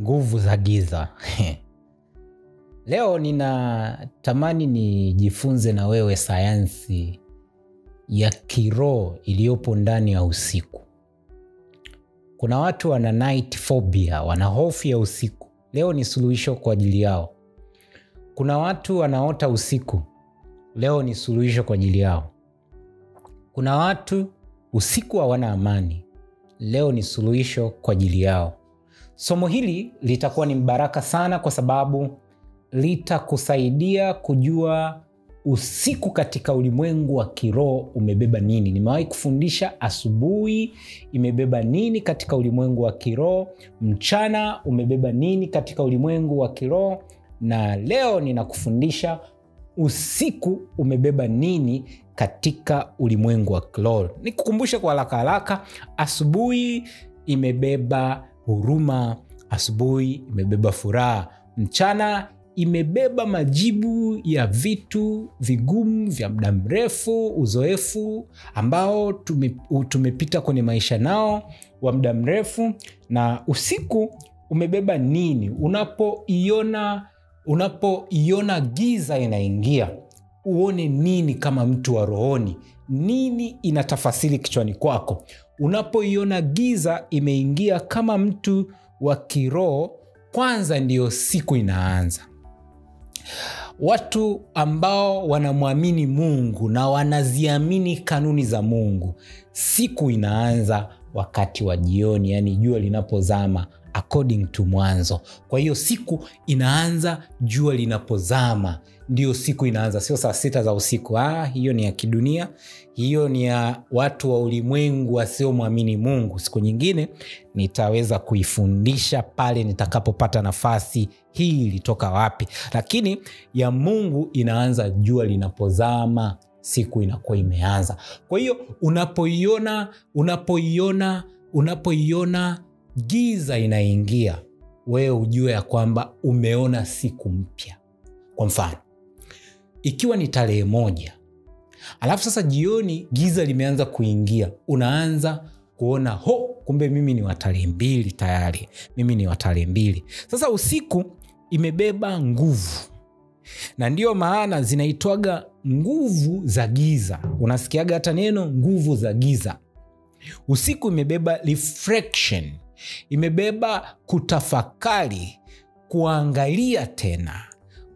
Nguvu za giza. Leo ninatamani nijifunze na wewe sayansi ya kiroho iliyopo ndani ya usiku. Kuna watu wana night phobia, wana hofu ya usiku. Leo ni suluhisho kwa ajili yao. Kuna watu wanaota usiku. Leo ni suluhisho kwa ajili yao. Kuna watu usiku hawana amani. Leo ni suluhisho kwa ajili yao. Somo hili litakuwa ni mbaraka sana kwa sababu litakusaidia kujua usiku katika ulimwengu wa kiroho umebeba nini. Nimewahi kufundisha asubuhi imebeba nini katika ulimwengu wa kiroho, mchana umebeba nini katika ulimwengu wa kiroho, na leo ninakufundisha usiku umebeba nini katika ulimwengu wa kiroho. Nikukumbushe kwa haraka haraka, asubuhi imebeba huruma, asubuhi imebeba furaha, mchana imebeba majibu ya vitu vigumu vya muda mrefu, uzoefu ambao tumepita kwenye maisha nao wa muda mrefu. Na usiku umebeba nini? Unapoiona giza inaingia, uone nini kama mtu wa rohoni? Nini inatafasiri kichwani kwako? Unapoiona giza imeingia kama mtu wa kiroho, kwanza ndiyo siku inaanza. Watu ambao wanamwamini Mungu na wanaziamini kanuni za Mungu, siku inaanza wakati wa jioni, yani jua linapozama according to Mwanzo. Kwa hiyo siku inaanza jua linapozama, ndio siku inaanza, sio saa 6 za usiku. Hiyo ni ya kidunia, hiyo ni ya watu wa ulimwengu wasiomwamini Mungu. Siku nyingine nitaweza kuifundisha pale nitakapopata nafasi, hii ilitoka wapi. Lakini ya Mungu inaanza jua linapozama, siku inakuwa imeanza. Kwa hiyo unapoiona giza inaingia, wewe ujue ya kwamba umeona siku mpya. Kwa mfano, ikiwa ni tarehe 1, alafu sasa jioni giza limeanza kuingia, unaanza kuona kumbe mimi ni wa tarehe 2 tayari, mimi ni wa tarehe 2. Sasa usiku imebeba nguvu, na ndiyo maana zinaitwaga nguvu za giza. Unasikiaga hata neno nguvu za giza. Usiku imebeba reflection, imebeba kutafakari, kuangalia tena,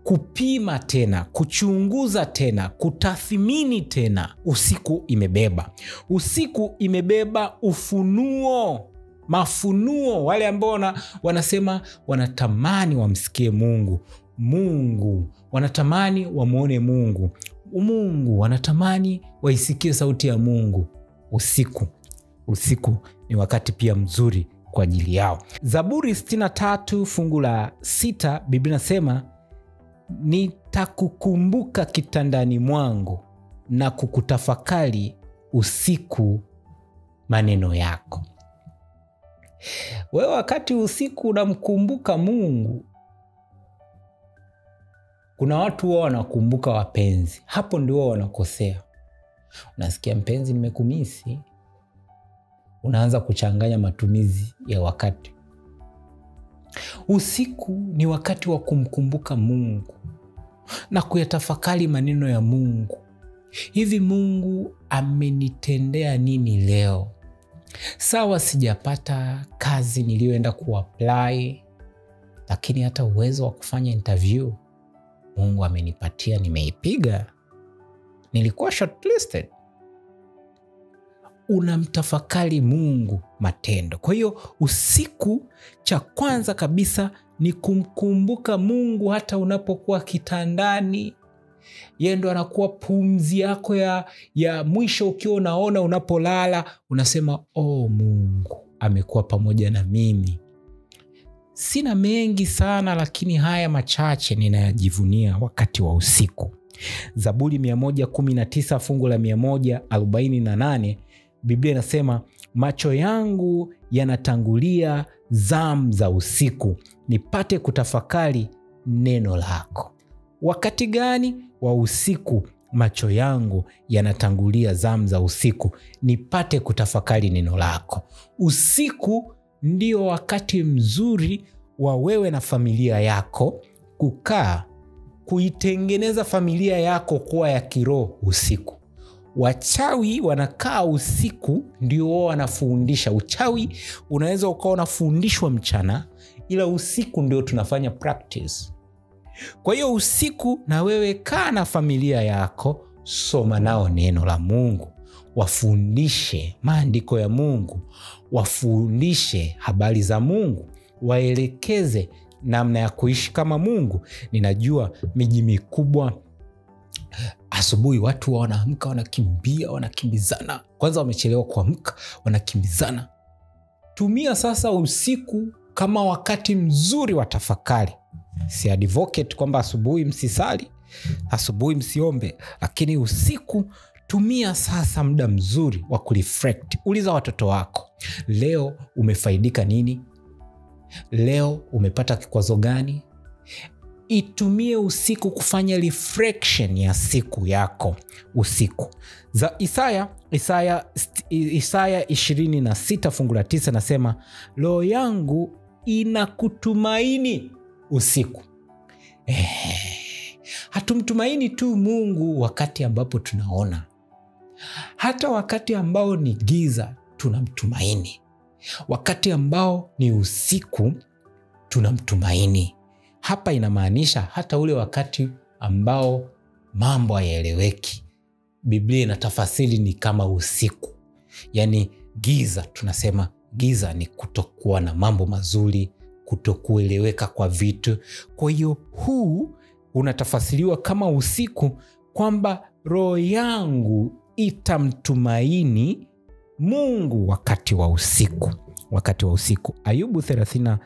kupima tena, kuchunguza tena, kutathmini tena. Usiku imebeba. Usiku imebeba ufunuo, mafunuo. Wale ambao wanasema wanatamani wamsikie Mungu, Mungu wanatamani wamuone Mungu, Mungu wanatamani waisikie sauti ya Mungu. Usiku ni wakati pia mzuri kwa ajili yao. Zaburi 63 fungu la 6, Biblia inasema, nitakukumbuka kitandani mwangu na kukutafakari usiku maneno yako. Wewe wakati usiku unamkumbuka Mungu. Kuna watu wao wanakumbuka wapenzi, hapo ndio wanakosea. Unasikia mpenzi nimekumisi, unaanza kuchanganya matumizi ya wakati. Usiku ni wakati wa kumkumbuka Mungu na kuyatafakari maneno ya Mungu. Hivi Mungu amenitendea nini leo? Sawa, sijapata kazi niliyoenda kuapply, lakini hata uwezo wa kufanya interview Mungu amenipatia, nimeipiga, nilikuwa shortlisted. Unamtafakari Mungu matendo. Kwa hiyo usiku, cha kwanza kabisa ni kumkumbuka Mungu hata unapokuwa kitandani. Yeye ndo anakuwa pumzi yako ya mwisho. Ukiwa unaona unapolala, unasema oh, Mungu amekuwa pamoja na mimi. Sina mengi sana, lakini haya machache ninayajivunia wakati wa usiku. Zaburi 119 fungu la 148, Biblia inasema, macho yangu yanatangulia zamu za usiku, nipate kutafakari neno lako. Wakati gani? Wa usiku. Macho yangu yanatangulia zamu za usiku, nipate kutafakari neno lako. Usiku ndio wakati mzuri wa wewe na familia yako kukaa, kuitengeneza familia yako kuwa ya kiroho usiku. Wachawi wanakaa usiku ndio wao wanafundisha. Uchawi unaweza ukawa unafundishwa mchana, ila usiku ndio tunafanya practice. Kwa hiyo usiku na wewe kaa na familia yako, soma nao neno la Mungu, wafundishe maandiko ya Mungu, wafundishe habari za Mungu, waelekeze namna ya kuishi kama Mungu. Ninajua miji mikubwa asubuhi watu wanaamka, wanakimbia, wanakimbizana. Kwanza wamechelewa kuamka, wanakimbizana. Tumia sasa usiku kama wakati mzuri wa tafakari. Si advocate kwamba asubuhi msisali, asubuhi msiombe, lakini usiku tumia sasa muda mzuri wa kureflect. Uliza watoto wako, leo umefaidika nini? Leo umepata kikwazo gani? Itumie usiku kufanya reflection ya siku yako usiku. Za Isaya 26 fungu la 9 nasema, roho yangu inakutumaini usiku. Hatumtumaini tu Mungu wakati ambapo tunaona. Hata wakati ambao ni giza tunamtumaini. Wakati ambao ni usiku tunamtumaini. Hapa inamaanisha hata ule wakati ambao mambo hayaeleweki. Biblia inatafasiri ni kama usiku. Yani giza, tunasema giza ni kutokuwa na mambo mazuri, kutokueleweka kwa vitu. Kwa hiyo huu unatafasiriwa kama usiku, kwamba roho yangu itamtumaini Mungu wakati wa usiku. Wakati wa usiku. Ayubu 33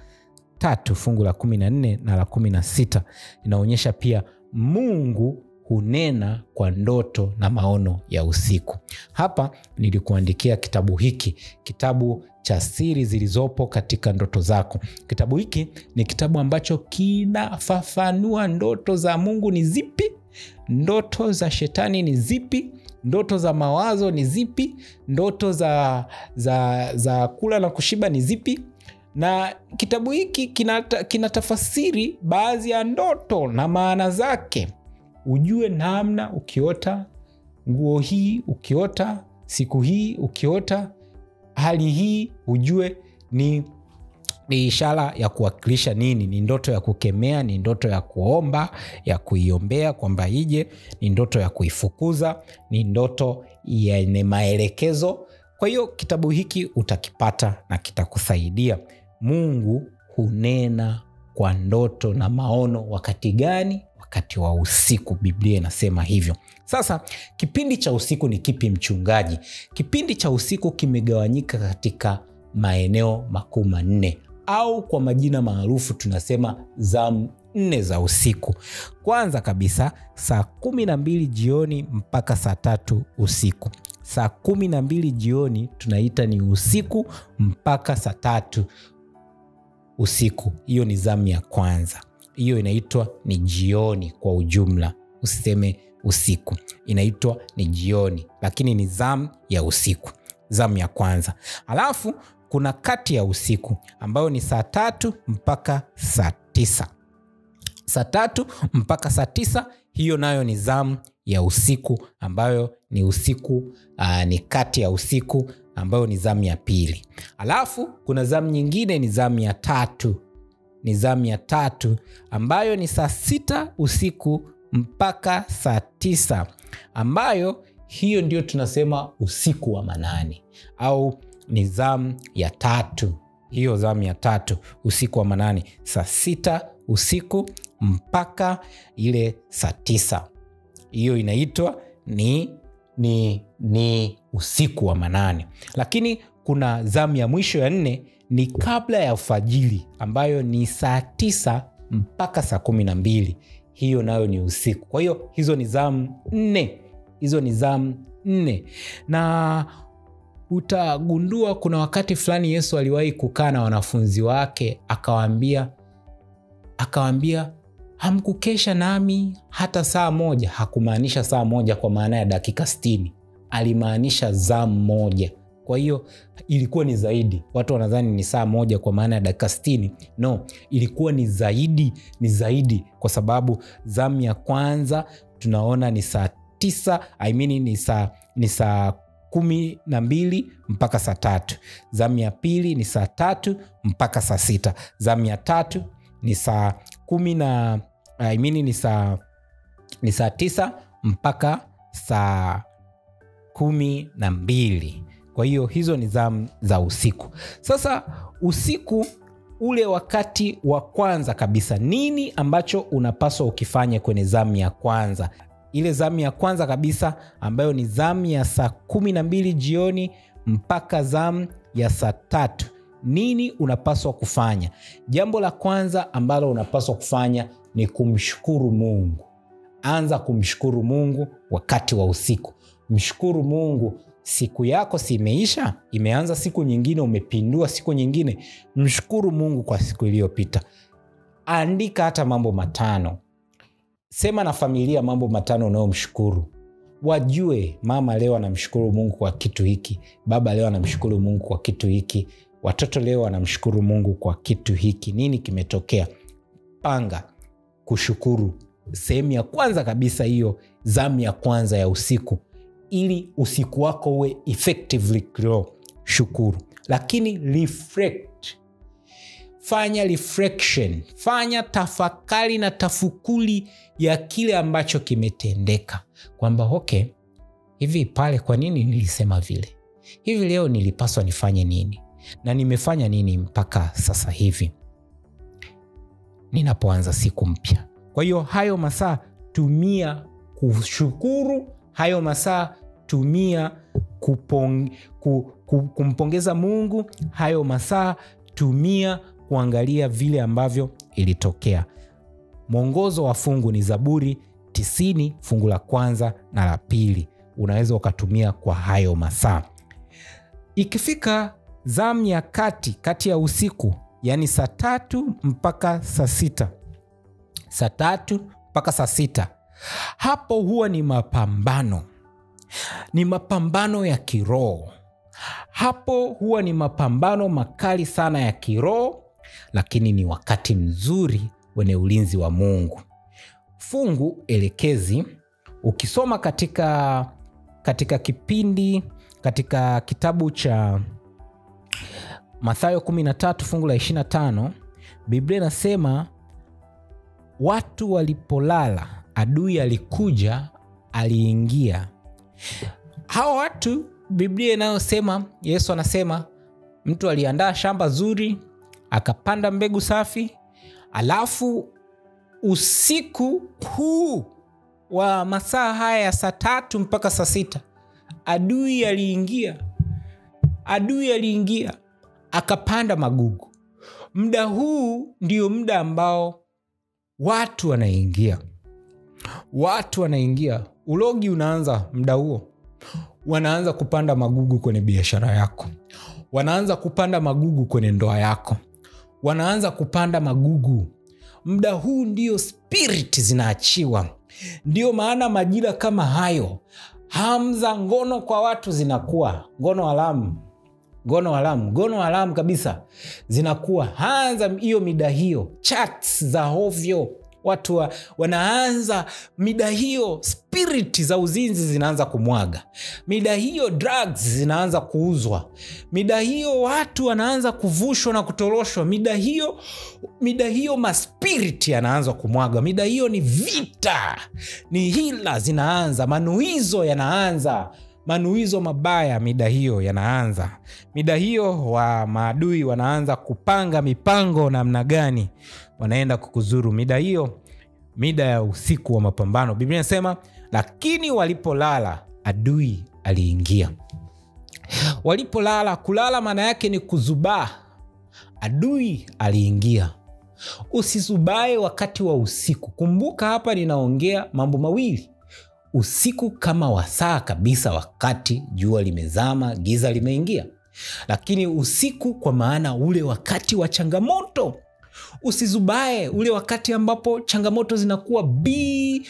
fungu la 14 na la 16 inaonyesha pia Mungu hunena kwa ndoto na maono ya usiku. Hapa nilikuandikia kitabu hiki, kitabu cha siri zilizopo katika ndoto zako. Kitabu hiki ni kitabu ambacho kinafafanua ndoto za Mungu ni zipi, ndoto za shetani ni zipi, ndoto za mawazo ni zipi, ndoto za kula na kushiba ni zipi. Na kitabu hiki kinatafasiri baadhi ya ndoto na maana zake. Ujue namna ukiota nguo hii, ukiota siku hii, ukiota hali hii, ujue ni ishara ya kuwakilisha nini. Ni ndoto ya kukemea, ni ndoto ya kuomba, ya kuiombea kwamba ije, ni ndoto ya kuifukuza, ni ndoto yenye maelekezo. Kwa hiyo kitabu hiki utakipata na kitakusaidia. Mungu hunena kwa ndoto na maono wakati gani? Wakati wa usiku, Biblia inasema hivyo. Sasa kipindi cha usiku ni kipi, mchungaji? Kipindi cha usiku kimegawanyika katika maeneo makuu manne, au kwa majina maarufu tunasema zamu 4 za usiku. Kwanza kabisa saa 12 jioni mpaka saa 3 usiku. Saa 12 jioni tunaita ni usiku mpaka saa 3 usiku. Hiyo ni zamu ya kwanza. Hiyo inaitwa ni jioni kwa ujumla. Usiseme usiku, inaitwa ni jioni, lakini ni zamu ya usiku, zamu ya kwanza. Alafu kuna kati ya usiku ambayo ni saa 3 mpaka saa 9. Saa 3 mpaka saa 9, hiyo nayo ni zamu ya usiku ambayo ni usiku, ni kati ya usiku ambayo ni zamu ya pili. Alafu kuna zamu nyingine ni zamu ya tatu. Ni zamu ya tatu ambayo ni saa 6 usiku mpaka saa 9, ambayo hiyo ndio tunasema usiku wa manane, au ni zamu ya tatu. Hiyo zamu ya tatu usiku wa manane, saa 6 usiku mpaka ile saa 9. Hiyo inaitwa ni usiku wa manane. Lakini kuna zamu ya mwisho ya 4 ni kabla ya alfajiri, ambayo ni saa 9 mpaka saa 12. Hiyo nayo ni usiku. Kwa hiyo hizo ni zamu 4. Hizo ni zamu 4. Na utagundua kuna wakati fulani Yesu aliwahi kukaa na wanafunzi wake akawaambia hamkukesha nami hata saa moja. Hakumaanisha saa moja kwa maana ya dakika 60. Alimaanisha zamu moja, Kwa hiyo ilikuwa ni zaidi. Watu wanadhani ni saa moja kwa maana ya dakika 60. No, ilikuwa ni zaidi, ni zaidi, kwa sababu zamu ya kwanza tunaona ni saa 9, I mean ni saa 12 mpaka saa 3. Zamu ya pili ni saa 3 mpaka saa 6. Zamu ya tatu ni saa 10 na I mean ni saa 9 mpaka saa 12. Kwa hiyo hizo ni zamu za usiku. Sasa usiku ule wakati wa kwanza kabisa, nini ambacho unapaswa ukifanye kwenye zamu ya kwanza? Ile zamu ya kwanza kabisa ambayo ni zamu ya saa 12 jioni mpaka zamu ya saa 3. Nini unapaswa kufanya? Jambo la kwanza ambalo unapaswa kufanya ni kumshukuru Mungu. Anza kumshukuru Mungu wakati wa usiku. Mshukuru Mungu. Siku yako si imeisha, imeanza siku nyingine, umepindua siku nyingine. Mshukuru Mungu kwa siku iliyopita. Andika hata mambo 5. Sema na familia mambo 5 unayomshukuru. Wajue mama leo anamshukuru Mungu kwa kitu hiki, baba leo anamshukuru Mungu kwa kitu hiki, watoto leo wanamshukuru Mungu kwa kitu hiki. Nini kimetokea? Panga kushukuru. Sehemu ya kwanza kabisa hiyo, zamu ya kwanza ya usiku, ili usiku wako uwe effectively grow. Shukuru. Lakini reflect. Fanya reflection. Fanya tafakari na tafukuli ya kile ambacho kimetendeka. Kwamba okay, hivi pale kwa nini nilisema vile? Hivi leo nilipaswa nifanye nini? Na nimefanya nini mpaka sasa hivi ninapoanza siku mpya? Kwa hiyo hayo masaa tumia kushukuru, hayo masaa tumia kumpongeza Mungu, hayo masaa tumia kuangalia vile ambavyo ilitokea. Mwongozo wa fungu ni Zaburi 90 fungu la kwanza na la pili. Unaweza ukatumia kwa hayo masaa. Ikifika zamu ya kati ya usiku, yani saa 3 mpaka saa 6. Saa 3 mpaka saa 6. Hapo huwa ni mapambano. Ni mapambano ya kiroho. Hapo huwa ni mapambano makali sana ya kiroho, lakini ni wakati mzuri wenye ulinzi wa Mungu. Fungu elekezi ukisoma katika kipindi, katika kitabu cha Mathayo 13 fungu la 25, Biblia inasema watu walipolala, adui alikuja, aliingia. Hawa watu, Biblia inayosema, Yesu anasema mtu aliandaa shamba zuri, akapanda mbegu safi, alafu usiku huu wa masaa haya ya saa 3 mpaka saa 6, adui aliingia. Adui aliingia, akapanda magugu. Muda huu ndio muda ambao watu wanaingia. Watu wanaingia. Ulogi unaanza muda huo. Wanaanza kupanda magugu kwenye biashara yako. Wanaanza kupanda magugu kwenye ndoa yako. Wanaanza kupanda magugu. Muda huu ndio spirit zinaachiwa. Ndio maana majira kama hayo, hamza ngono kwa watu zinakuwa ngono haramu. Ngono haramu, ngono haramu kabisa zinakuwa. Anza hiyo mida hiyo, chats za ovyo. Watu wanaanza mida hiyo, spirit za uzinzi zinaanza kumwaga. Mida hiyo drugs zinaanza kuuzwa. Mida hiyo watu wanaanza kuvushwa na kutoroshwa. Mida hiyo maspirit yanaanza kumwaga. Mida hiyo ni vita, ni hila zinaanza, manuizo yanaanza. Manuizo mabaya mida hiyo yanaanza. Mida hiyo wa maadui wanaanza kupanga mipango namna gani wanaenda kukuzuru. Mida hiyo, mida ya usiku wa mapambano. Biblia inasema lakini walipolala adui aliingia. Walipolala, kulala maana yake ni kuzubaa. Adui aliingia. Usizubae wakati wa usiku. Kumbuka hapa ninaongea mambo mawili. Usiku kama wasaa kabisa, wakati jua limezama, giza limeingia. Lakini usiku kwa maana ule wakati wa changamoto. Usizubae ule wakati ambapo changamoto zinakuwa. Be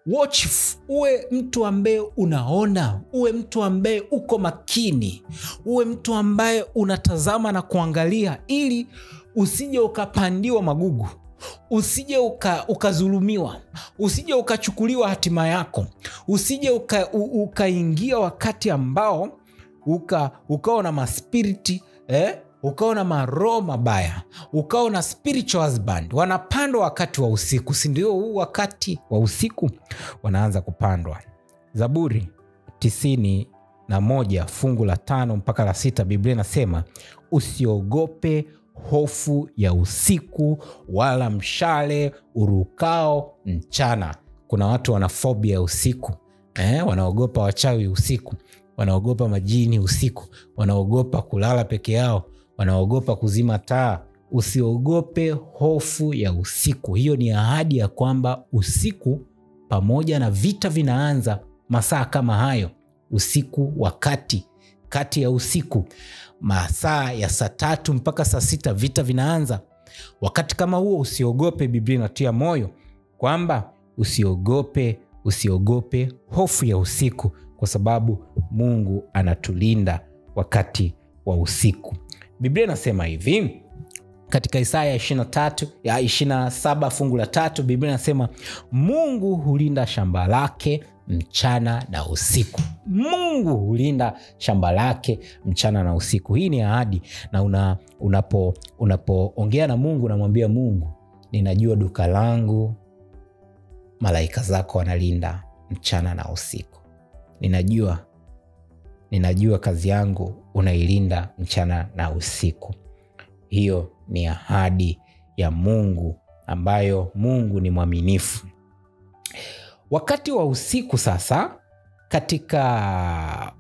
watchful, uwe mtu ambaye unaona, uwe mtu ambaye uko makini, uwe mtu ambaye unatazama na kuangalia, ili usije ukapandiwa magugu, usije ukazulumiwa, usije ukachukuliwa hatima yako, usije ukaingia wakati ambao ukawa na maspiriti, ukawa na maroho mabaya, ukawa na spiritual husband. Wanapandwa wakati wa usiku, si ndio? Huu wakati wa usiku wanaanza kupandwa. Zaburi 91 fungu la 5 mpaka la 6, Biblia inasema usiogope hofu ya usiku, wala mshale urukao mchana. Kuna watu wana phobia ya usiku, wanaogopa wachawi usiku, wanaogopa majini usiku, wanaogopa kulala peke yao, wanaogopa kuzima taa. Usiogope hofu ya usiku. Hiyo ni ahadi ya kwamba usiku pamoja na vita vinaanza masaa kama hayo, usiku wakati kati ya usiku, masaa ya saa 3 mpaka saa 6 vita vinaanza. Wakati kama huo usiogope. Biblia inatia moyo kwamba usiogope, usiogope hofu ya usiku, kwa sababu Mungu anatulinda wakati wa usiku. Biblia inasema hivi katika Isaya 27 fungu la 3, Biblia inasema Mungu hulinda shamba lake mchana na usiku. Mungu hulinda shamba lake mchana na usiku. Hii ni ahadi, na unapoongea na Mungu unamwambia Mungu, ninajua duka langu malaika zako wanalinda mchana na usiku. Ninajua kazi yangu unailinda mchana na usiku. Hiyo ni ahadi ya Mungu ambayo Mungu ni mwaminifu. Wakati wa usiku sasa, katika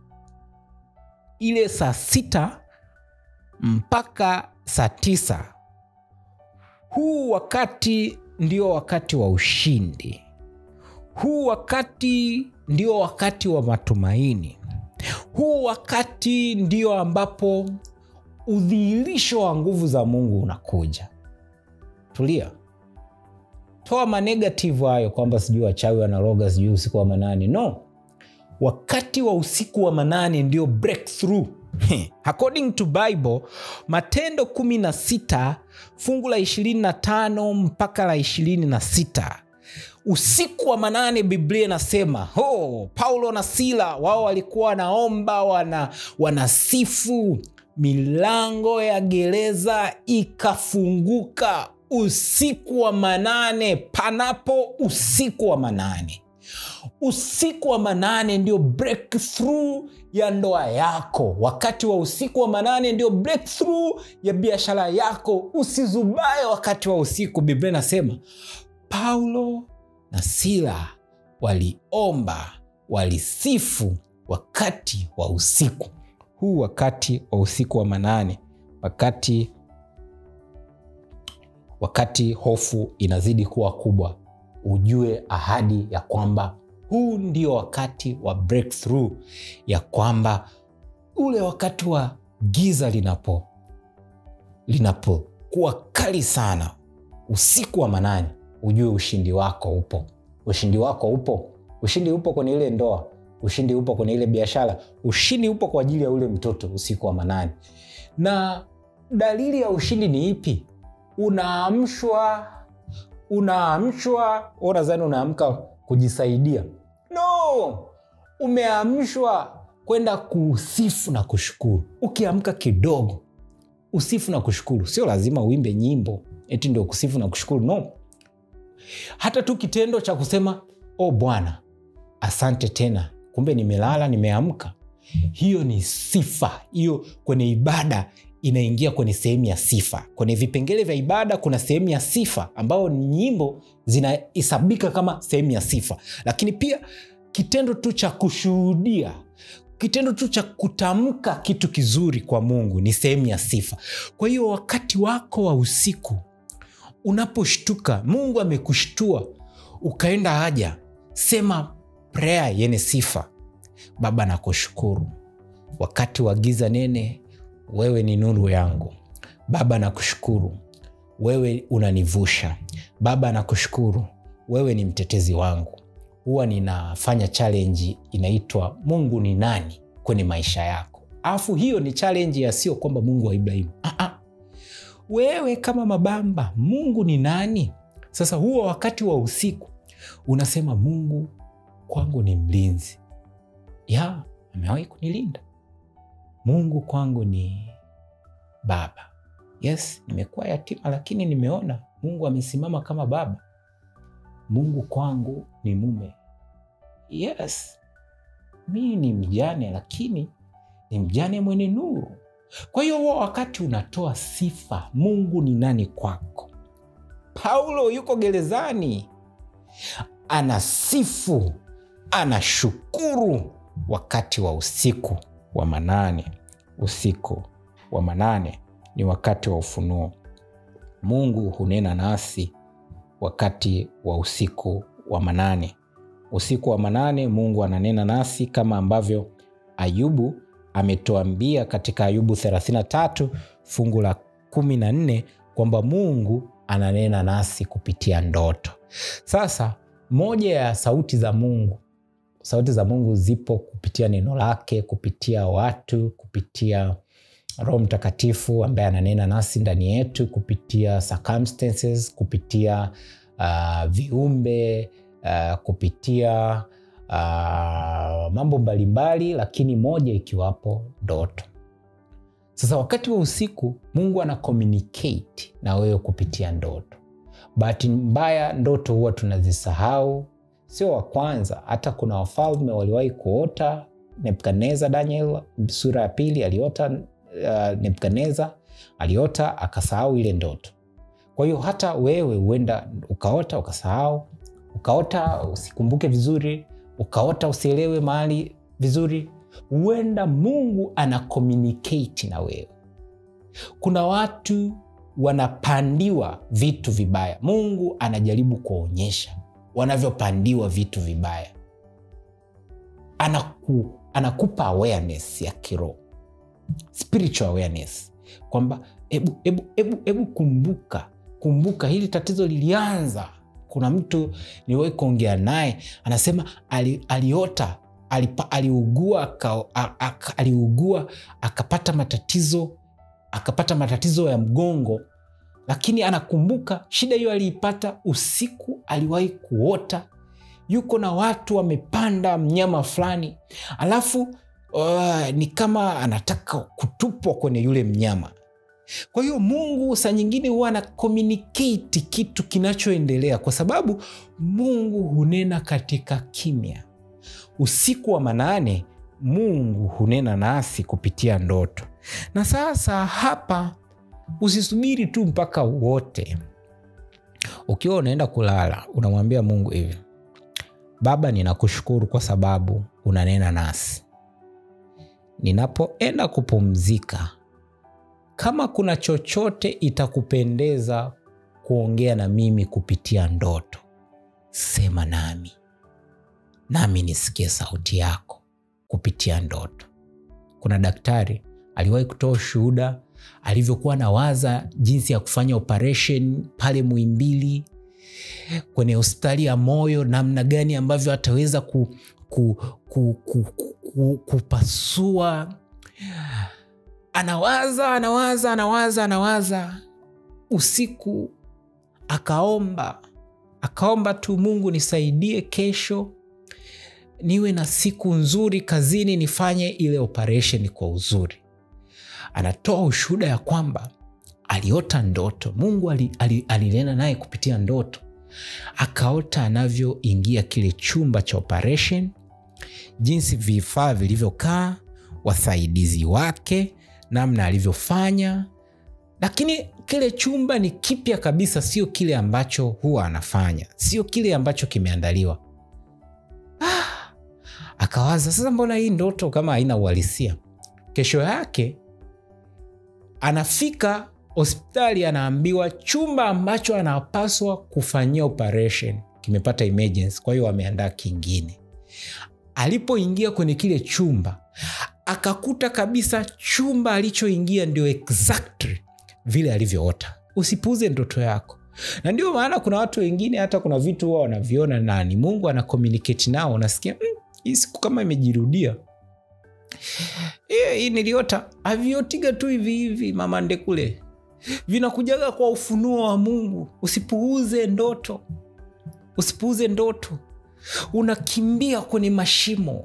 ile saa 6 mpaka saa 9, huu wakati ndio wakati wa ushindi. Huu wakati ndio wakati wa matumaini. Huu wakati ndio ambapo udhihirisho wa nguvu za Mungu unakuja. Tulia. Toa manegative hayo kwamba sijui wachawi wanaroga, sijui usiku wa manane. No. Wakati wa usiku wa manane ndio breakthrough. According to Bible, Matendo 16 fungu la 25 mpaka la 26. Usiku wa manane Biblia inasema, Paulo na Sila wao walikuwa wanaomba, wanasifu, milango ya gereza ikafunguka usiku wa manane. Panapo usiku wa manane. Usiku wa manane ndio breakthrough ya ndoa yako. Wakati wa usiku wa manane ndio breakthrough ya biashara yako. Usizubae wakati wa usiku. Biblia inasema Paulo na Sila waliomba, walisifu wakati wa usiku. Huu wakati wa usiku wa manane, wakati hofu inazidi kuwa kubwa, ujue ahadi ya kwamba huu ndio wakati wa breakthrough, ya kwamba ule wakati wa giza linapo kuwa kali sana, usiku wa manane, ujue ushindi wako upo. Ushindi wako upo. Ushindi upo kwenye ile ndoa, ushindi upo kwenye ile biashara, ushindi upo kwa ajili ya ule mtoto usiku wa manane. Na dalili ya ushindi ni ipi? Unaamshwa, unadhani unaamka kujisaidia. No! Umeamshwa kwenda kusifu na kushukuru. Ukiamka kidogo, usifu na kushukuru. Sio lazima uimbe nyimbo eti ndio kusifu na kushukuru. No. Hata tu kitendo cha kusema, oh Bwana, asante tena, kumbe nimelala, nimeamka. Hiyo ni sifa. Hiyo kwenye ibada inaingia kwenye sehemu ya sifa. Kwenye vipengele vya ibada kuna sehemu ya sifa ambao nyimbo zinahesabika kama sehemu ya sifa. Lakini pia kitendo tu cha kushuhudia, kitendo tu cha kutamka kitu kizuri kwa Mungu ni sehemu ya sifa. Kwa hiyo wakati wako wa usiku unaposhtuka, Mungu amekushtua, ukaenda haja, sema prayer yenye sifa. Baba, nakushukuru. Wakati wa giza nene, wewe ni nuru yangu. Baba, nakushukuru. Wewe unanivusha. Baba, nakushukuru. Wewe ni mtetezi wangu. huwa ninafanya challenge inaitwa Mungu ni nani kwenye maisha yako. Afu hiyo ni challenge ya sio kwamba Mungu wa Ibrahimu. Wewe kama Mabamba, Mungu ni nani? Sasa huo wakati wa usiku unasema Mungu kwangu ni mlinzi. Ya, amewahi kunilinda. Mungu kwangu ni baba. Yes, nimekuwa yatima lakini nimeona Mungu amesimama kama baba. Mungu kwangu ni mume. Yes, mimi ni mjane lakini ni mjane mwenye nuru. Kwa hiyo huo wakati unatoa sifa, Mungu ni nani kwako? Paulo yuko gerezani, anasifu, anashukuru wakati wa usiku wa manane. Usiku wa manane ni wakati wa ufunuo. Mungu hunena nasi wakati wa usiku wa manane. Usiku wa manane Mungu ananena nasi kama ambavyo Ayubu ametuambia katika Ayubu 33 fungu la 14 kwamba Mungu ananena nasi kupitia ndoto. Sasa moja ya sauti za Mungu, sauti za Mungu zipo kupitia neno lake, kupitia watu, kupitia Roho Mtakatifu ambaye ananena nasi ndani yetu, kupitia circumstances, kupitia viumbe, kupitia mambo mbalimbali, lakini moja ikiwapo ndoto. Sasa wakati wa usiku Mungu ana communicate na wewe kupitia ndoto. Bahati mbaya ndoto huwa tunazisahau. Sio wa kwanza, hata kuna wafalme waliwahi kuota. Nebukadneza, Daniel sura ya 2 aliota. Nebukadneza aliota akasahau ile ndoto. Kwa hiyo hata wewe huenda ukaota ukasahau, ukaota usikumbuke vizuri, ukaota usielewe mahali vizuri. Huenda Mungu ana communicate na wewe. Kuna watu wanapandiwa vitu vibaya. Mungu anajaribu kuonyesha wanavyopandiwa vitu vibaya. Anakupa awareness ya kiroho, spiritual awareness, kwamba ebu kumbuka hili tatizo lilianza. Kuna mtu niliwahi kuongea naye anasema aliota aliugua akapata matatizo ya mgongo, lakini anakumbuka shida hiyo aliipata usiku, aliwahi kuota yuko na watu wamepanda mnyama fulani, alafu ni kama anataka kutupwa kwenye yule mnyama. Kwa hiyo Mungu saa nyingine huwa ana communicate kitu kinachoendelea, kwa sababu Mungu hunena katika kimya. Usiku wa manane Mungu hunena nasi kupitia ndoto. Na sasa hapa usisubiri tu mpaka wote. Ukiwa unaenda kulala unamwambia Mungu hivi: Baba, ninakushukuru kwa sababu unanena nasi. Ninapoenda kupumzika, kama kuna chochote itakupendeza kuongea na mimi kupitia ndoto, sema nami, nami nisikie sauti yako kupitia ndoto. Kuna daktari aliwahi kutoa shuhuda alivyokuwa anawaza jinsi ya kufanya operation pale Muhimbili kwenye hospitali ya moyo, namna gani ambavyo ataweza kupasua. Anawaza usiku, akaomba tu, Mungu nisaidie kesho niwe na siku nzuri kazini, nifanye ile operation kwa uzuri. Anatoa ushuhuda ya kwamba aliota ndoto, Mungu alinena naye kupitia ndoto. Akaota anavyoingia kile chumba cha operation, jinsi vifaa vilivyokaa, wasaidizi wake, namna alivyofanya. Lakini kile chumba ni kipya kabisa, sio kile ambacho huwa anafanya, sio kile ambacho kimeandaliwa. Akawaza, sasa mbona hii ndoto kama haina uhalisia? Kesho yake anafika hospitali, anaambiwa chumba ambacho anapaswa kufanyia operation kimepata emergency, kwa hiyo wameandaa kingine. Alipoingia kwenye kile chumba akakuta kabisa chumba alichoingia ndio exactly vile alivyoota. Usipuuze ndoto yako. Na ndio maana kuna watu wengine hata kuna vitu huwa wanaviona na ni Mungu ana communicate nao, unasikia hii siku kama imejirudia. Hii niliota aviotiga tu hivi hivi mama ndekule. Vinakujaga kwa ufunuo wa Mungu. Usipuuze ndoto. Usipuuze ndoto. Unakimbia kwenye mashimo.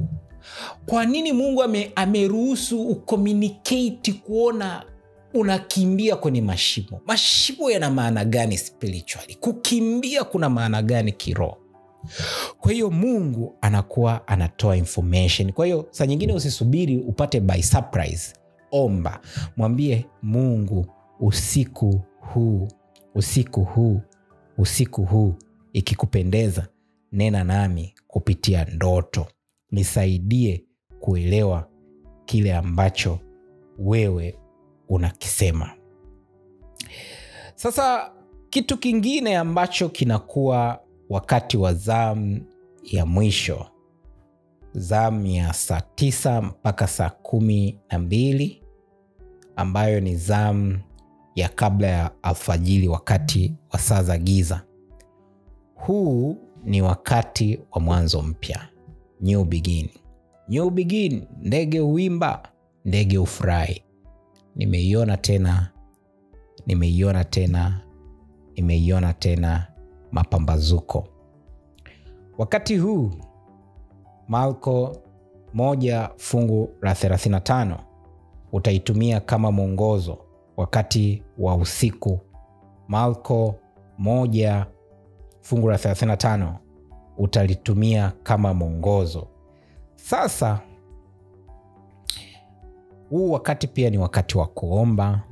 Kwa nini Mungu ameruhusu ucommunicate kuona unakimbia kwenye mashimo? Mashimo yana maana gani spiritually? Kukimbia kuna maana gani kiroho? Kwa hiyo Mungu anakuwa anatoa information. Kwa hiyo saa nyingine usisubiri upate by surprise. Omba, mwambie Mungu, usiku huu, usiku huu, usiku huu, ikikupendeza nena nami kupitia ndoto, nisaidie kuelewa kile ambacho wewe unakisema. Sasa kitu kingine ambacho kinakuwa wakati wa zamu ya mwisho, zamu ya saa 9 mpaka saa 12, ambayo ni zamu ya kabla ya alfajiri, wakati wa saa za giza. Huu ni wakati wa mwanzo mpya, new begin. New begin, ndege huimba, ndege hufurahi. Nimeiona tena, nimeiona tena, nimeiona tena mapambazuko. Wakati huu Marko 1:35 utaitumia kama mwongozo wakati wa usiku. Marko 1:35 utalitumia kama mwongozo. Sasa huu wakati pia ni wakati wa kuomba,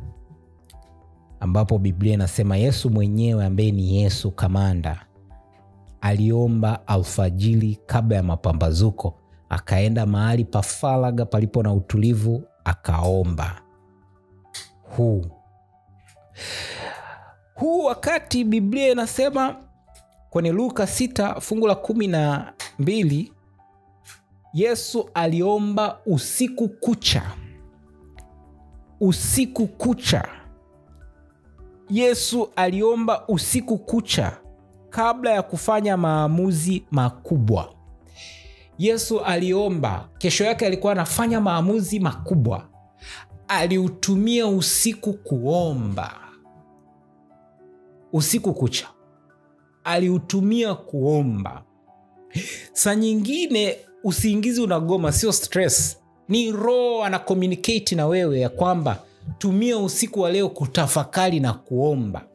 ambapo Biblia inasema Yesu mwenyewe ambaye ni Yesu kamanda aliomba alfajiri kabla ya mapambazuko, akaenda mahali pa faraga palipo na utulivu akaomba. Huu wakati Biblia inasema kwenye Luka 6:12 Yesu aliomba usiku kucha. Usiku kucha. Yesu aliomba usiku kucha kabla ya kufanya maamuzi makubwa. Yesu aliomba, kesho yake alikuwa anafanya maamuzi makubwa. Aliutumia usiku kuomba. Usiku kucha aliutumia kuomba. Saa nyingine usingizi unagoma, sio stress, ni roho ana communicate na wewe ya kwamba tumia usiku wa leo kutafakari na kuomba.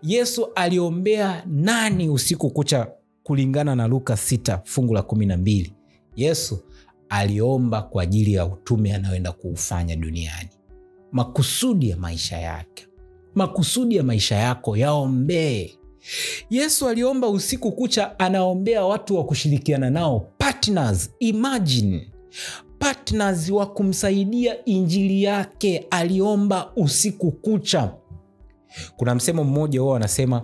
Yesu aliombea nani usiku kucha kulingana na Luka 6:12? Yesu aliomba kwa ajili ya utume anaoenda kuufanya duniani. Makusudi ya maisha yake, makusudi ya maisha yako yaombee. Yesu aliomba usiku kucha, anaombea watu wa kushirikiana nao, partners. Imagine, partners wa kumsaidia injili yake, aliomba usiku kucha. Kuna msemo mmoja huwa anasema,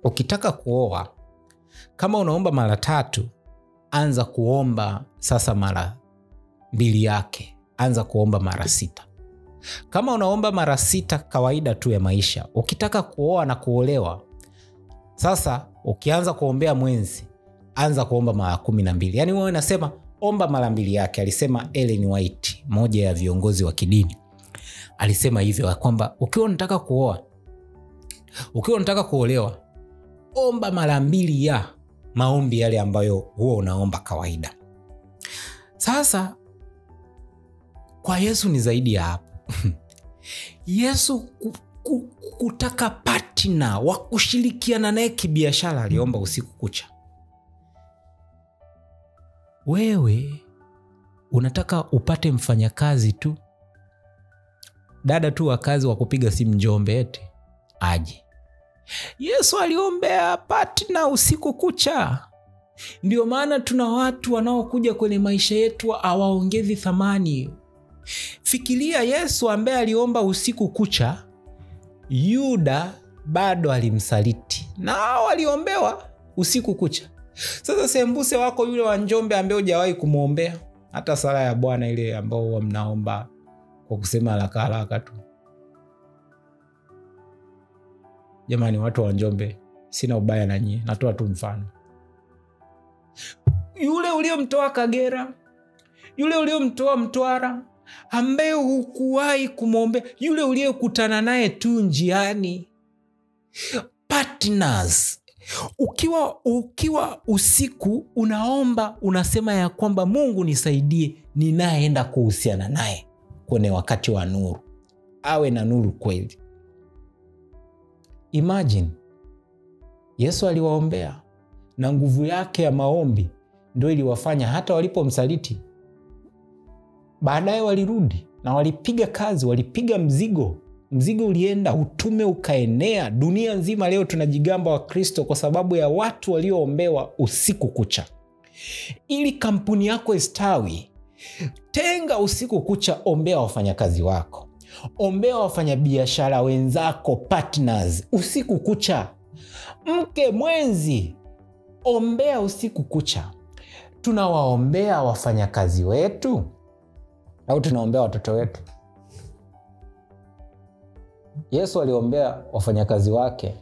ukitaka kuoa, kama unaomba mara 3, anza kuomba sasa mara 2 yake, anza kuomba mara 6. Kama unaomba mara 6 kawaida tu ya maisha, ukitaka kuoa na kuolewa, sasa ukianza kuombea mwenzi, anza kuomba mara 12. Yani wewe unasema omba mara 2 yake. Alisema Ellen White, moja ya viongozi wa kidini, alisema hivyo kwamba ukiwa unataka kuoa, ukiwa unataka kuolewa, omba mara 2 ya maombi yale ambayo huwa unaomba kawaida. Sasa kwa Yesu ni zaidi ya hapo. Yesu kutaka partner wa kushirikiana naye kibiashara, aliomba usiku kucha. Wewe unataka upate mfanyakazi tu, dada tu wa kazi wa kupiga simu Njombe eti aje. Yesu aliombea partner usiku kucha. Ndio maana tuna watu wanaokuja kwenye maisha yetu hawaongezi thamani. Fikiria Yesu ambaye aliomba usiku kucha, Yuda bado alimsaliti, na hao waliombewa usiku kucha. Sasa sembuse wako yule wa Njombe ambaye hujawahi kumuombea hata sala ya Bwana ile ambao huwa mnaomba kwa kusema haraka haraka tu, Jamani, watu wa Njombe, sina ubaya na nyie, natoa tu mfano. Yule uliomtoa Kagera, yule uliomtoa Mtwara, ambaye hukuwahi kumwombea, yule uliyekutana naye tu njiani. Partners. Ukiwa usiku unaomba, unasema ya kwamba Mungu nisaidie, ninaenda kuhusiana naye kwenye wakati wa nuru, awe na nuru kweli. Imagine, Yesu aliwaombea na nguvu yake ya maombi ndio iliwafanya hata walipomsaliti baadaye walirudi na walipiga kazi, walipiga mzigo. Mzigo ulienda, utume ukaenea dunia nzima. Leo tunajigamba wa Kristo kwa sababu ya watu walioombewa usiku kucha. Ili kampuni yako istawi, tenga usiku kucha, ombea wafanyakazi wako, ombea wafanyabiashara wenzako, partners, usiku kucha. Mke mwenzi, ombea usiku kucha. Tunawaombea wafanyakazi wetu au tunaombea watoto wetu? Yesu aliombea wafanyakazi wake,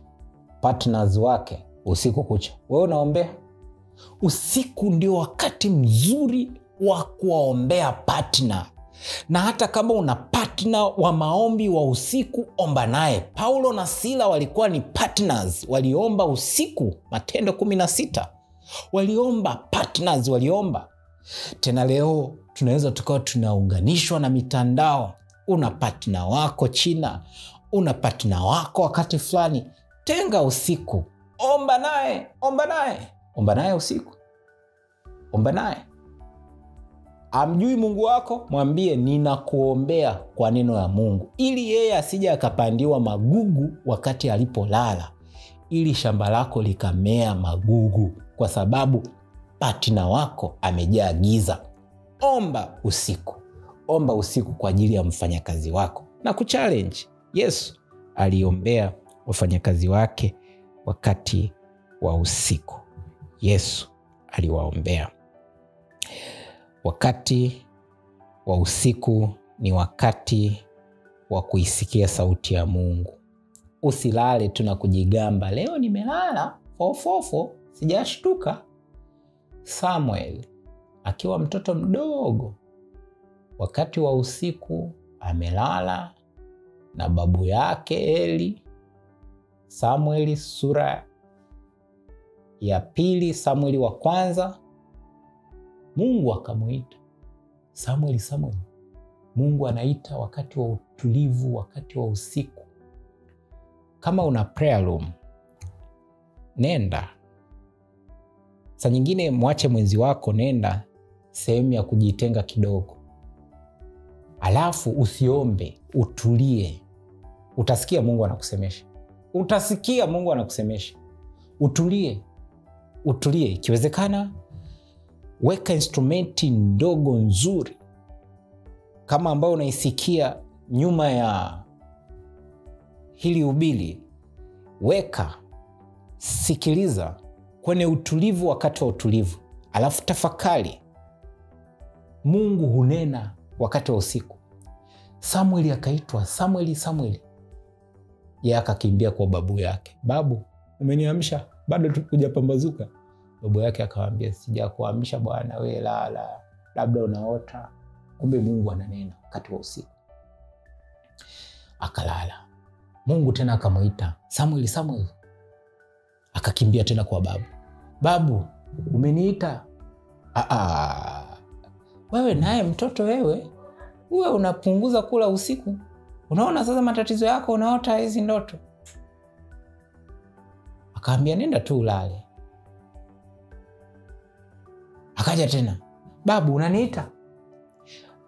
partners wake usiku kucha. Wewe unaombea? Usiku ndio wakati mzuri wa kuwaombea partner. Na hata kama una partner wa maombi wa usiku, omba naye. Paulo na Sila walikuwa ni partners, waliomba usiku, Matendo 16. Waliomba partners, waliomba. Tena leo tunaweza tukawa tunaunganishwa na mitandao. Una partner wako China, una partner wako wakati fulani, tenga usiku, omba naye, omba naye, omba naye usiku, omba naye. Amjui Mungu wako, mwambie ninakuombea kwa neno la Mungu, ili yeye asije akapandiwa magugu wakati alipolala, ili shamba lako likamea magugu, kwa sababu partner wako amejaa giza. Omba usiku. Omba usiku kwa ajili ya mfanyakazi wako. Na kuchallenge, Yesu aliombea wafanyakazi wake wakati wa usiku. Yesu aliwaombea. Wakati wa usiku ni wakati wa kuisikia sauti ya Mungu. Usilale tu na kujigamba, leo nimelala fofofo, sijashtuka. Samuel akiwa mtoto mdogo, wakati wa usiku amelala na babu yake Eli. Samueli sura ya 2, Samueli wa kwanza. Mungu akamuita Samueli, Samueli. Mungu anaita wakati wa utulivu, wakati wa usiku. Kama una prayer room, nenda. Saa nyingine mwache mwenzi wako, nenda sehemu ya kujitenga kidogo. Alafu usiombe, utulie. Utasikia Mungu anakusemesha. Utasikia Mungu anakusemesha. Utulie. Utulie. Ikiwezekana weka instrumenti ndogo nzuri kama ambayo unaisikia nyuma ya hili ubili. Weka, sikiliza kwenye utulivu, wakati wa utulivu. Alafu tafakari. Mungu hunena wakati wa usiku. Samueli akaitwa, Samueli, Samueli. Yeye akakimbia kwa babu yake. Babu, umeniamsha, bado hujapambazuka. Babu yake akamwambia, sijakuamsha bwana, wewe lala, labda unaota. Kumbe Mungu ananena wakati wa usiku. Akalala. Mungu tena akamuita, Samueli, Samueli. Akakimbia tena kwa babu. Babu, umeniita? Wewe naye mtoto wewe, uwe unapunguza kula usiku. Unaona sasa matatizo yako, unaota hizi ndoto. Akaambia nenda tu ulale. Akaja tena, babu unaniita?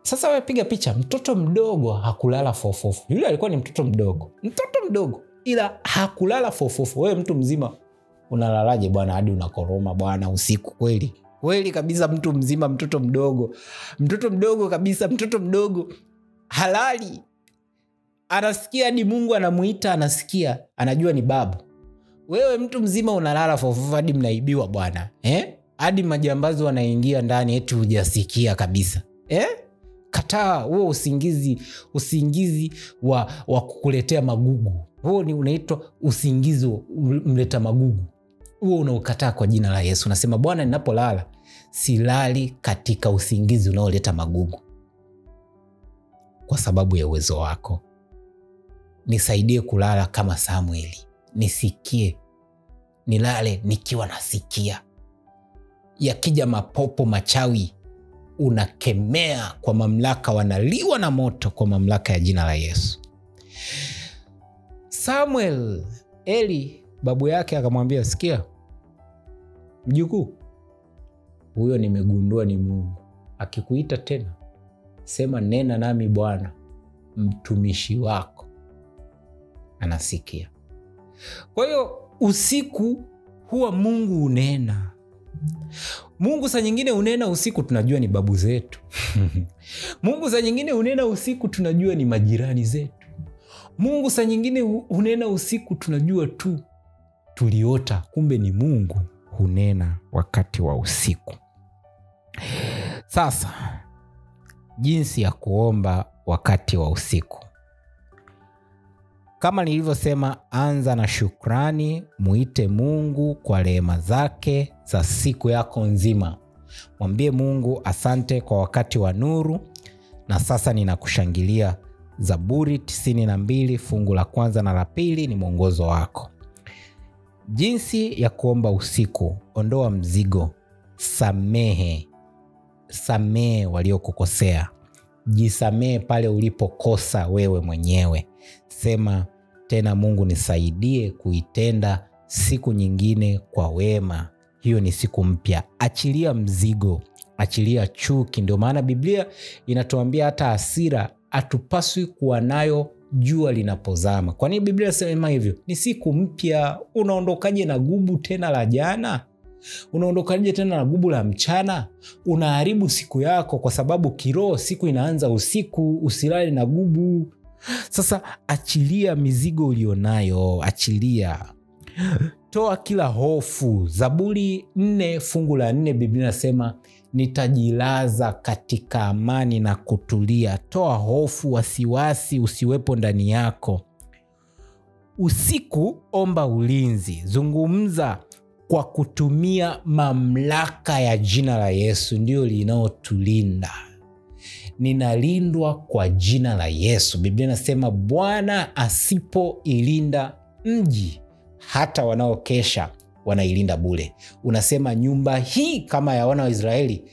Sasa wewe piga picha, mtoto mdogo hakulala fofofo. Yule alikuwa ni mtoto mdogo. Mtoto mdogo ila hakulala fofofo. Wewe mtu mzima unalalaje bwana hadi unakoroma bwana usiku kweli? Kweli kabisa, mtu mzima, mtoto mdogo. Mtoto mdogo kabisa, mtoto mdogo halali. Anasikia hadi Mungu anamuita, anasikia, anajua ni babu. Wewe mtu mzima unalala fofofo hadi mnaibiwa bwana. Hadi majambazi wanaingia ndani eti hujasikia kabisa. Kataa huo usingizi, usingizi wa kukuletea magugu. Huo ni unaitwa usingizi mleta magugu. Huo unaukataa kwa jina la Yesu. Unasema, Bwana, ninapolala silali katika usingizi unaoleta magugu. Kwa sababu ya uwezo wako nisaidie kulala kama Samueli, nisikie, nilale nikiwa nasikia. Yakija mapopo machawi unakemea kwa mamlaka, wanaliwa na moto kwa mamlaka ya jina la Yesu. Samuel, Eli babu yake akamwambia, sikia mjukuu, huyo nimegundua ni Mungu. Akikuita tena sema, nena nami Bwana, mtumishi wako anasikia. Kwa hiyo usiku huwa Mungu unena. Mungu saa nyingine unena usiku, tunajua ni babu zetu. Mungu saa nyingine unena usiku, tunajua ni majirani zetu. Mungu saa nyingine unena usiku, tunajua tu tuliota, kumbe ni Mungu hunena wakati wa usiku. Sasa, jinsi ya kuomba wakati wa usiku. Kama nilivyosema, anza na shukrani, muite Mungu kwa rehema zake za siku yako nzima. Mwambie Mungu asante kwa wakati wa nuru, na sasa ninakushangilia. Zaburi 92 fungu la kwanza na la pili ni mwongozo wako. Jinsi ya kuomba usiku: ondoa mzigo, samehe, samehe waliokukosea, jisamehe pale ulipokosa wewe mwenyewe. Sema tena, Mungu nisaidie kuitenda siku nyingine kwa wema. Hiyo ni siku mpya. Achilia mzigo, achilia chuki. Ndio maana Biblia inatuambia hata hasira hatupaswi kuwa nayo jua linapozama. Kwa nini Biblia inasema hivyo? Ni siku mpya. Unaondokaje na gubu tena la jana? Unaondokaje tena na gubu la mchana? Unaharibu siku yako, kwa sababu kiroho siku inaanza usiku. Usilale na gubu. Sasa achilia mizigo ulionayo, achilia. Toa kila hofu. Zaburi 4 fungu la 4 Biblia inasema, nitajilaza katika amani na kutulia. Toa hofu, wasiwasi usiwepo ndani yako. Usiku omba ulinzi. Zungumza kwa kutumia mamlaka ya jina la Yesu, ndio linaotulinda. Ninalindwa kwa jina la Yesu. Biblia inasema Bwana asipoilinda mji, hata wanaokesha wanailinda bure. Unasema nyumba hii kama ya wana wa Israeli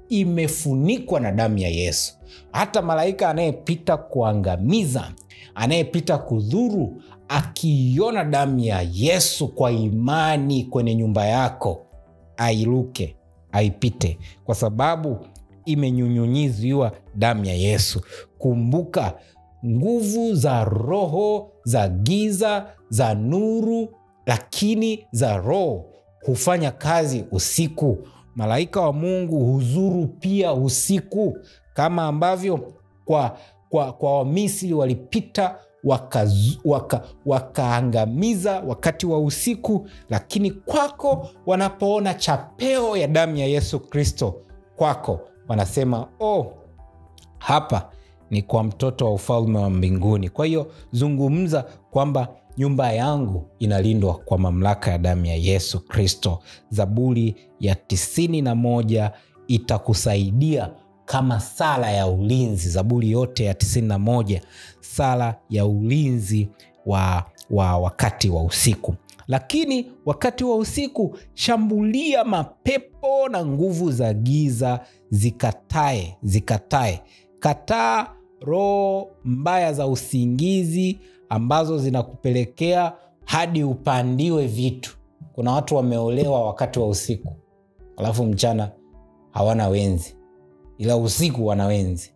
imefunikwa na damu ya Yesu. Hata malaika anayepita kuangamiza, anayepita kudhuru, akiona damu ya Yesu kwa imani kwenye nyumba yako, airuke, aipite, kwa sababu imenyunyunyiziwa damu ya Yesu. Kumbuka, nguvu za roho, za giza, za nuru, lakini za roho hufanya kazi usiku. Malaika wa Mungu huzuru pia usiku, kama ambavyo kwa Wamisri walipita wakaangamiza wakati wa usiku, lakini kwako wanapoona chapeo ya damu ya Yesu Kristo kwako wanasema, oh, hapa ni kwa mtoto wa ufalme wa mbinguni. Kwa hiyo zungumza kwamba nyumba yangu inalindwa kwa mamlaka ya damu ya Yesu Kristo. Zaburi ya 91 itakusaidia kama sala ya ulinzi. Zaburi yote ya 91, sala ya ulinzi wa wakati wa usiku. Lakini wakati wa usiku shambulia mapepo na nguvu za giza, zikatae, zikatae. Kataa roho mbaya za usingizi ambazo zinakupelekea hadi upandiwe vitu. Kuna watu wameolewa wakati wa usiku, alafu mchana hawana wenzi, ila usiku wana wenzi.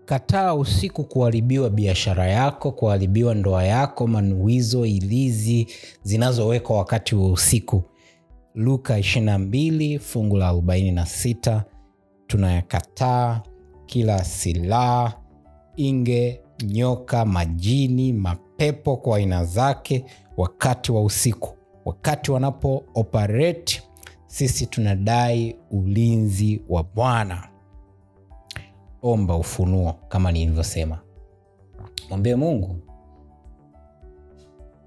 Kataa usiku kuharibiwa biashara yako, kuharibiwa ndoa yako, manuizo, ilizi zinazowekwa wakati wa usiku. Luka 22 fungu la 46, tunayakataa kila silaha, inge, nyoka, majini, mapepo kwa aina zake wakati wa usiku. Wakati wanapo operate, sisi tunadai ulinzi wa Bwana. Omba ufunuo kama nilivyosema. Mwambie Mungu,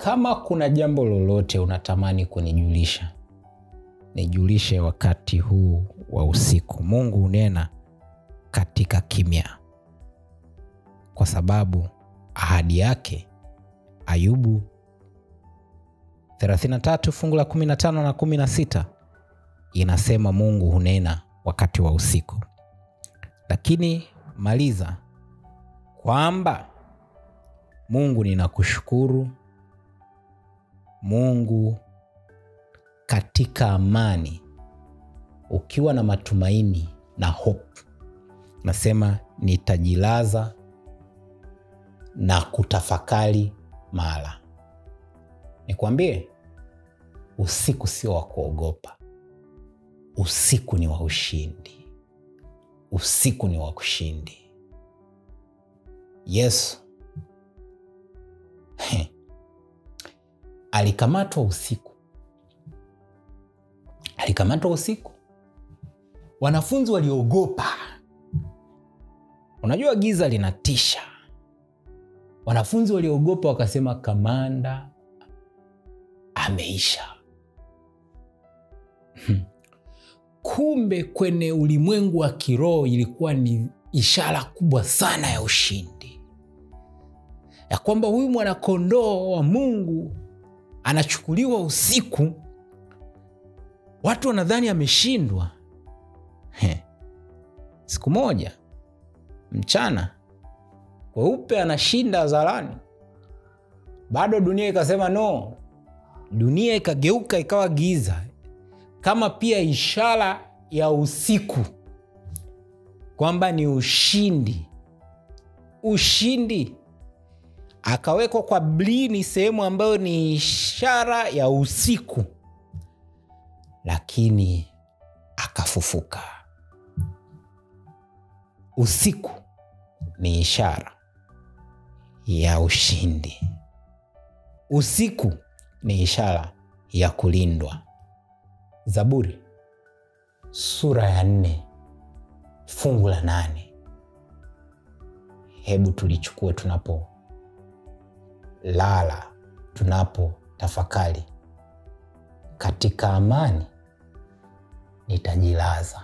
Kama kuna jambo lolote unatamani kunijulisha, nijulishe wakati huu wa usiku. Mungu hunena katika kimya, kwa sababu ahadi yake Ayubu 33 fungu la 15 na 16 inasema Mungu hunena wakati wa usiku. Lakini maliza kwamba Mungu ninakushukuru, Mungu katika amani, ukiwa na matumaini na hope, nasema nitajilaza na kutafakari mara. Nikwambie, usiku sio wa kuogopa. Usiku ni wa ushindi. Usiku ni wa kushindi. Yesu alikamatwa usiku. Alikamatwa usiku. Wanafunzi waliogopa. Unajua giza linatisha. Wanafunzi waliogopa wakasema kamanda ameisha. Kumbe kwenye ulimwengu wa kiroho ilikuwa ni ishara kubwa sana ya ushindi, ya kwamba huyu mwana kondoo wa Mungu anachukuliwa usiku, watu wanadhani ameshindwa. Siku moja mchana kweupe anashinda hadharani, bado dunia ikasema no. Dunia ikageuka ikawa giza, kama pia ishara ya usiku kwamba ni ushindi. Ushindi. Akawekwa kwa blini sehemu ambayo ni ishara ya usiku, lakini akafufuka. Usiku ni ishara ya ushindi. Usiku ni ishara ya kulindwa. Zaburi sura ya 4 fungu la 8. Hebu tulichukue tunapo lala, tunapo tafakari. Katika amani nitajilaza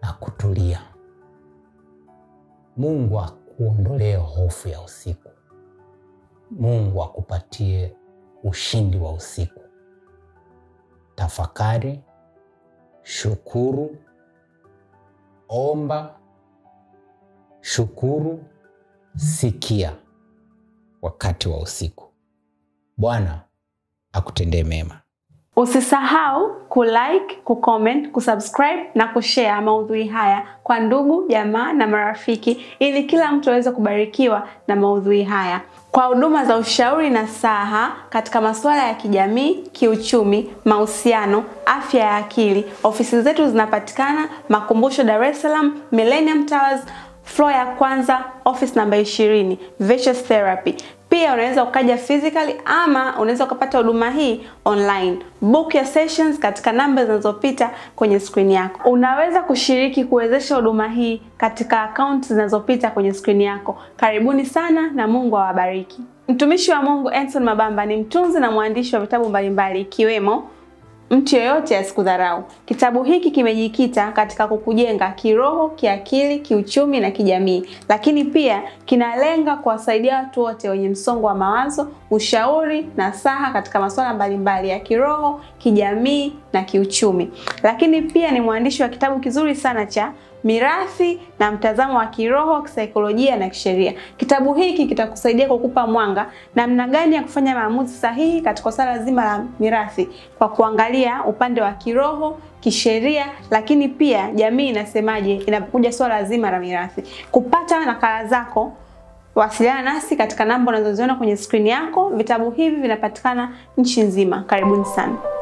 na kutulia. Mungu akuondolee hofu ya usiku. Mungu akupatie ushindi wa usiku. Tafakari, shukuru, omba, shukuru, sikia wakati wa usiku. Bwana akutendee mema. Usisahau kulike, kucomment, kusubscribe na kushare maudhui haya kwa ndugu, jamaa na marafiki ili kila mtu aweze kubarikiwa na maudhui haya. Kwa huduma za ushauri na saha katika masuala ya kijamii, kiuchumi, mahusiano, afya ya akili, ofisi zetu zinapatikana Makumbusho, Dar es Salaam, Millennium Towers, floor ya kwanza, office namba 20, Vicious Therapy. Pia unaweza ukaja physically ama unaweza ukapata huduma hii online. Book your sessions katika namba zinazopita kwenye screen yako. Unaweza kushiriki kuwezesha huduma hii katika account zinazopita kwenye screen yako. Karibuni sana na Mungu awabariki. Mtumishi wa Mungu Enson Mabamba ni mtunzi na mwandishi wa vitabu mbalimbali ikiwemo Mtu Yeyote Asikudharau. Kitabu hiki kimejikita katika kukujenga kiroho, kiakili, kiuchumi na kijamii. Lakini pia kinalenga kuwasaidia watu wote wenye msongo wa mawazo, ushauri na saha katika masuala mbalimbali ya kiroho, kijamii na kiuchumi. Lakini pia ni mwandishi wa kitabu kizuri sana cha Mirathi na Mtazamo wa Kiroho, Kisaikolojia na Kisheria. Kitabu hiki kitakusaidia kukupa mwanga namna gani ya kufanya maamuzi sahihi katika swala zima la mirathi kwa kuangalia upande wa kiroho, kisheria, lakini pia jamii inasemaje inapokuja swala zima la mirathi. Kupata nakala zako, wasiliana nasi katika namba unazoziona kwenye screen yako. Vitabu hivi vinapatikana nchi nzima. Karibuni sana.